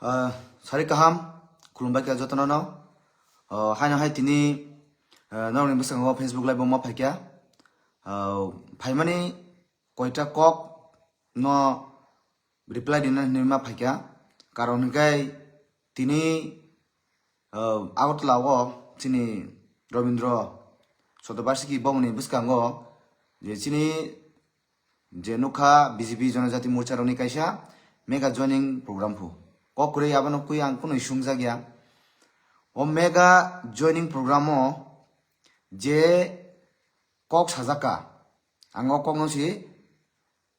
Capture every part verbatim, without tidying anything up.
Ah, sari kaham, khulumbai kha jotono no. Ah, haino hai tini, ah, norokni bwskango Facebook live o ma phaikha. Ah, phaimani koita kok no reply rina hinwi ma phaikha. Karon hinkhe tini, ah, Agartala o chini Rabindra Sotobarsiki bongni bwskango je chini je nukha B J P Jonojati Morcha rokni kaisa mega joining program phu. Kok kwrwi abono kwi ang kunui sumjak ya. O mega joining program o je kok sajak ka, ang o kok no si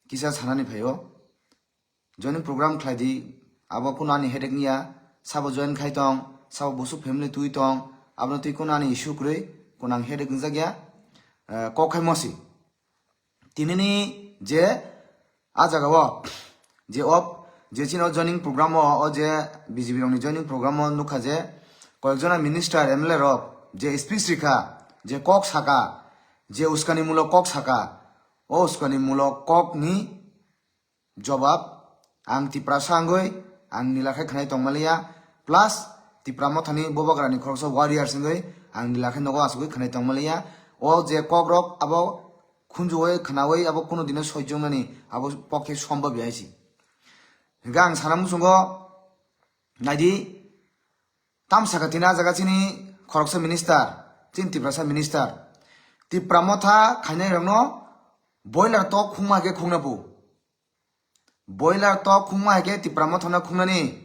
kisa sanani phaio. Joining program khlai di, abo kuno ani headache niya, sabo join khai tong, sabo busuk family twi tong, abono twi kuno ani issue kwrwi, kuno ang headache wngjak ya, eh, kok khai mosi. Tinini je a jaga o, je op, je chini o joining program o, o je B J P rokni joining program o nukha je koyekjona minister, M L A rok je speech rikha, je kok saka, je uskani mulok kok saka, o uskani mulok kok ni jobab ang Tiprasa wngwi ang nila khe khwnai tongmaliya, plus Tipra mothani Bubagrani khoroksa warriors wngwi ang nila khe nogo achugwi khwnai tongmaliya. O je kokrok abo khunjuwi khwnawi abo kuno dino soichungnani abo pokhe sombab ya hai si. Hingkhe ang sana muchungo naidi, tamsaka tini a jaga chini khoroksa minister, chini Tiprasa minister. Tipra motha khainai rokno boiler tok khungma hai khe khungna bu. Boiler tok khungma hai khe Tipra mothano khungnani.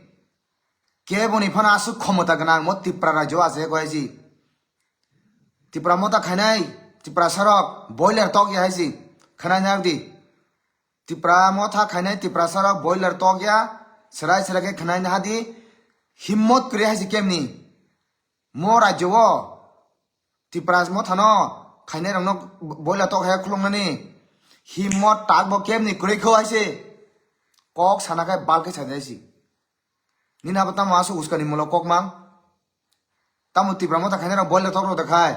Keboni phano aswk khomota gwnang mo Tipra rajyo achai kho hai si. Tipra motha khainai, Tiprasa rok boiler tok ya hai si. Khwnai nang di. Tipra motha khainai Tiprasa rok boiler tok ya, serai serai khe khwnai naha di, himmot kwrwi hai si kemni. Mo rajyo o Tipra mothano khainai rokno boiler tok hai khuluknani himmot tak bo kemni kwrwi kho hai se. Kok sana khai bal khe sa di hai si. Nini abo tamo aswk uskani mulok kok mang? Tamo Tipra motha khainai rok boiler tok rok da khai?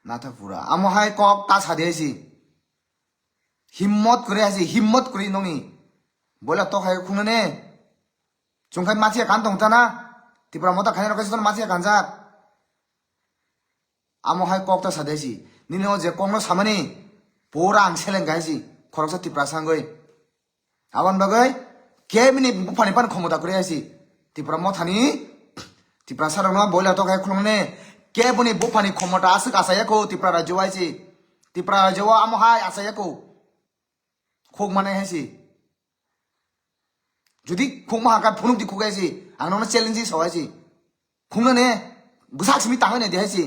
Natha pura. Amo hai kok ta sa di hai si. Himmot kwrwi hai si, himmot kwrwi nokni. Boiler tok hai khungnani. Chwng khai machiya kan tong ta na. Tipra motha khainai rok kaisa machia kanjak. Amo hai kok ta sa di hai si. Nini o je kokno samani pura ang seleng kha hai si. Khoroksa Tiprasa wngwi. Aboni bagwi kebini buphani phano khomota kwrwi hai si. Tipra mothani, Tiprasa rokno boiler tok hai khulumne, keboni buphani khomota aswk achaiya kho Tipra rajyo hai si. Tipra rajyo o amo hai achaiya kho. Khuk manai hai si. Jodi khuk ma hakha phunuk di khuk hai si. Ang nono challenge sao hai si. Khungnane bwsak simi tangwi nai di hai si.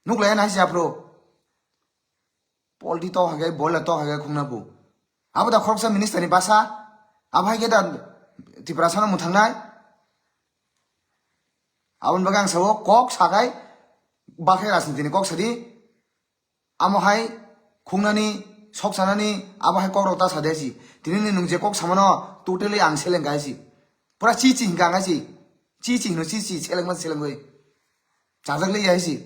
Nuklai hai si aphro. Polti tok hai khe, boiler tok hai khe khungna bu. Abo da khoroksa minister ni basa. Abo hai khe da Tiprasa no mwthangnai. Aboni bagwi ang sao kok sakai bakhe rajniti ni kok sadi. Amo hai khungnani, sok sanani, abo hai kok rok ta sa di hai si. Tini ni nwng je kok samano totally ang seleng kha hai si. Pura chi chi hinkha ang hai si. Chi chi hino chi chi seleng man seleng oi. Chajak le hai si.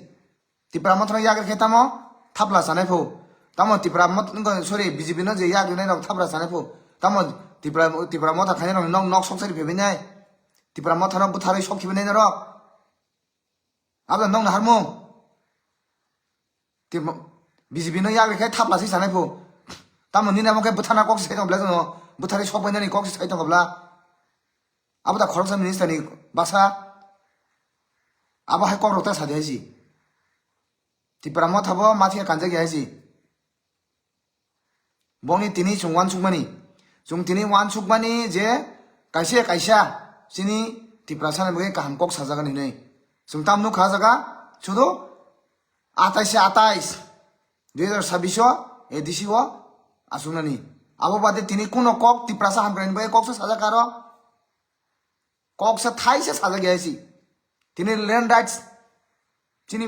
Tipra mothano yak rikhe tamo thapla chanai pho. Tamo Tipra mot-, sorry, B J P no je yak rinai rok thapla chanai pho. Tamo Tipra, Tipra motha khainai rok nok, nok sok sari phebinai. Tipra mothano bwtharwi sok khibinai norok. Abo nokna harmung. Tipra, B J P no yak rikhe thapla se chanai pho. Tamo nini amo khe bwthana kok se sai tong bla jono. Bwtharwi sok bainani kok se sai tong bla. Abo da khoroksa minister ni basa. Abo hai kok rok ta sa di hai si. Tipra motha bo ma thikhe kanjak ya hai si. Bongni tini chwng uansukmani. Chwng tini uansukmani je kaisa kaisa chini Tiprasa ni bagwi kaham kok sajagani hinwi. Chwng tam nukha jaga sudu atais se atais, dui hazar sabbish o A D C o asuknani. Abo bade tini kuno kok Tiprasa hamkrai ni bagwi kok se sajak aro. Kok se thai se sajak ya si. Tini land rights chini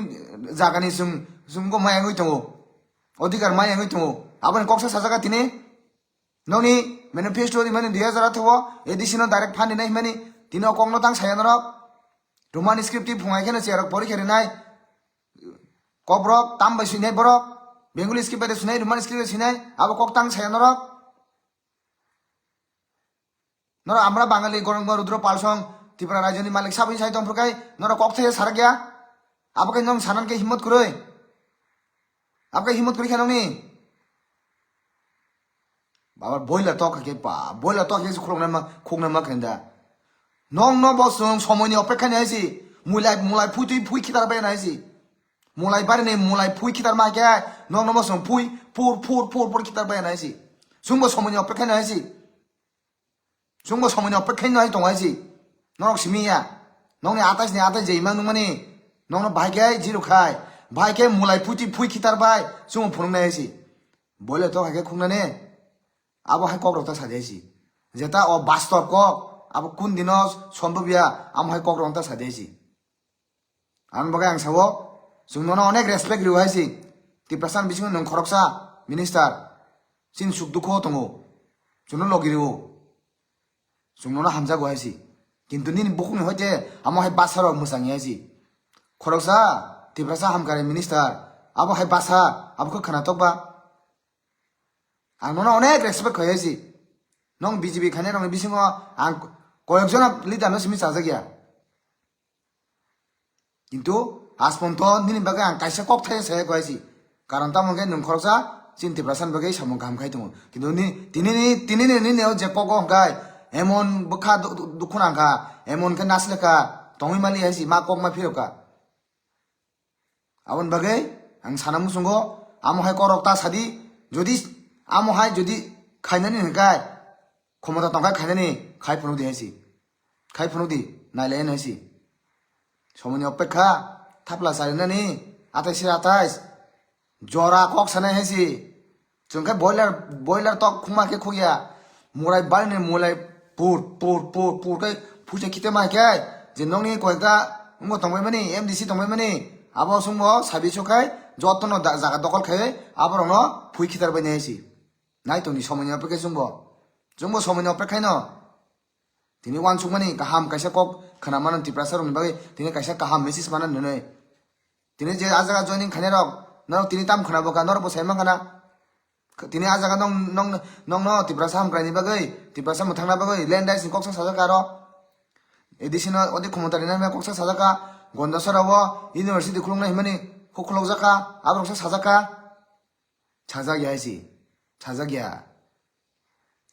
jagani chwng, chwng go maya wngwi tongo. Odhikar maya wngwi tongo. Aboni kok se sajak tini. Nokni manifesto di mani dui hazar atharo o A D C no direct fund rinai himani tini o kok no tang saya norok. Roman script ti phungai kheno cherok pori khe rinai. Kok borok tam bai swinai borok. Bengali script bai de swinai, Roman script bai swinai. Abo kok tang saya norok. Norok amra Bangali gorong rudro palsong Tripura rajyoni malik saboni sai tongphuru kai norok kok thai sarak ya. Abo kai nong sanan ke himmat kuroi. Abo kai himmat kuroi khe nongni. Baba boila tok ke pa, boila tok ke khulok nama khuk nama kenda. Nong no bosong somoini opekha ni aisi. Mulai mulai phui tui phui khitar bai na aisi. Mulai bari ni mulai phui khitar ma ke nong no bosong phui pur pur pur pur khitar bai na aisi. Sungbo somoini opekha ni aisi. Chwngbo somoini opekha no hai tongo hai si. Norok simi ya. Nokni atais ni atais je imang nungmani. Nokno bahai khe zero khai. Bahai khe mulai phuti phui khitar bai. Chwngbo phunuknai hai si. Boile tok hai khe khungnani. Abo hai kok rok ta sadi hai si. Jeta o bastob kok. Abo kun dino sombobya. Amo hai kok rok ta sadi hai si. Ang bagwi ang sao, chwng nono onek respect rio hai si. Tiprasa ni bisingo nwng khoroksa minister. Chini suk dukho tongo. Chwngno logi rio. Chwng nono hamjago hai si. Kintu nini bukhukni hoite amo hai basa rok mwchang hai si. Khoroksa Tiprasa hamkari minister. Abo hai basa, abo khe khwnatok ba. Ang nono onek respect khai hai si. Nong B J P khainai rokni bisingo ang koyek jona leader no simi chajak ya. Kintu asponto nini bagwi ang kaisa kok thai saya koi si. Karon tamo hwnkhe nwng khoroksa chini Tiprasa ni bagwi samung kaham khai tongo. Kintu ni tini ni tini ni nini o je kok o hwnkhe emon bwkha du- du- dukhu nang kha, emon khe nasle kha, tongwi mali hai si ma kok ma phirok kha. Aboni bagwi ang sana muchungo amo hai kok rok ta sadi, jodi amo hai jodi khainani hwnkhe khomota tongkha khainani khai phunuk di hai si. Khai phunuk di, nailai nai si. Somoini opekha, thapla charinani, atais se atais. Jora kok sanai hai si. Chwng khe boiler, boiler tok khungma khe khukya. Murai bari ni mulai pur, pur, pur, pur khe phuisa khite ma khe. Je nokni koyekta wngbo tongbai mani, M D C tongbai mani. Abo chwngbo sabi so khai, jotono da- jaga dokol khai, aborokno phui khitar bai nai hai si. Nai tongni somoini opekha chwngbo. Chwngbo somoini opekha no. Tini uansukmani kaham kaisa kok khwna mano Tiprasa rokni bagwi, tini kaisa kaham message mano nwnwi. Tini je a jaga joining khainai rok, norok tini tam khwna bo kha, norok bo sai mankha na. Tini a jaga nong, nong, nongno Tiprasa hamkraini bagwi, Tiprasa mwthangna bagwi, land rights ni koksa sajak kha aro. A D C no odi khomota rina hwnwi koksa sajak kha, Gondasora o university khuluknai hwnmani kok khulokjak kha, aborok sa sajak kha. Sajak ya hai si, sajak ya.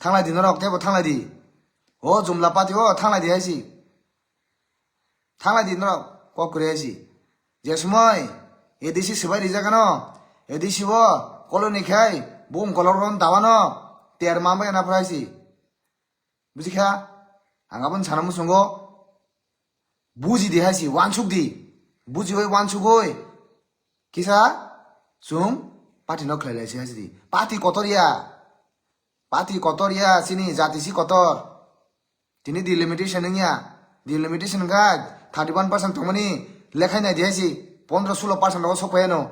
Thanglai di norok, teibo thanglai di. O Jumla party o thanglai di hai si. Thanglai di norok, kok kwrwi hai si. Je somoi A D C swbai rijak ano, A D C o koloni khai, bung kolok ron tawano, ter mambai na phrai si. Buji kha? Ang aboni sana muchungo, buji di hai si, uansuk di. Buji oi uansuk oi. Kisa, chwng party no khlai lai si hai si di. Party kotor ya. Party kotor ya, chini jati si kotor. Tini delimitation wngya. Delimitation wngkha thirty one percent tongmani lekhai nai di hai si. Pondro sulo percent rogo sok phai ano.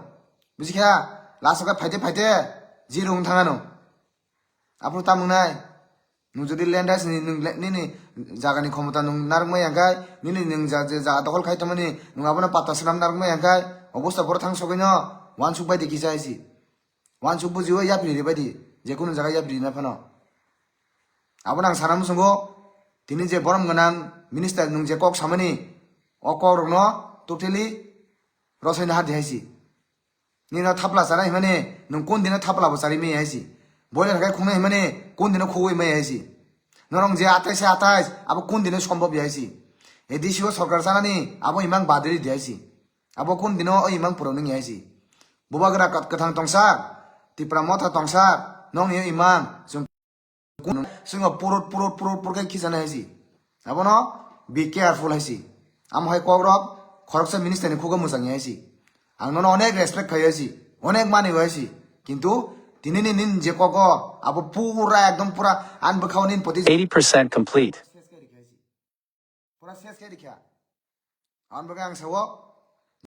Buji kha? Last o khe phaite phaite zero wng thang ano. Aphuru tamo wngnai? Nwng jodi land rights ni nwng le- nini jagani khomota nwng narwkmai ya khe, nini nwng ja- je jaga dokhol khai tongmani nwng abono patta swnam narwkmai ya khe, obosta boro thang sogwino uansuk bai di kisa hai si. Uansuk bujiwi yapri ri bai di, je kunu jaga yapri rina phano. Abono ang sana muchungo, tini je borom gwnang minister nwng je kok samani, o kok rokno totally rosai nahar di hai si. Nino thapla chana himani, nwng kun dino thapla bo chari maya hai si. Boiler hai khungnai himani, kun dino khugwi maya hai si. Norok je atais se atais, abo kun dino sombhob ya hai si. A D C o sorkar chanani, abo imang badri di hai si. Abo kun dino o imang puro nung ya hai si. Bubagra kat- kwthang tongsa, Tipra motha tongsa, nokni o imang, chwng Kun swngo purut purut purut purut khe khichana hai si. Abono be careful hai si. Amo hai kok rok khoroksa minister ni khugo mwchang hai si. Ang nono onek respect khai hai si. Onek mani hai si. Kintu tini ni nin je kogo abo pura ekdom pura an bwkhao nin poti eighty percent complete. Pura ses khe rikha. Aboni bagwi ang sao,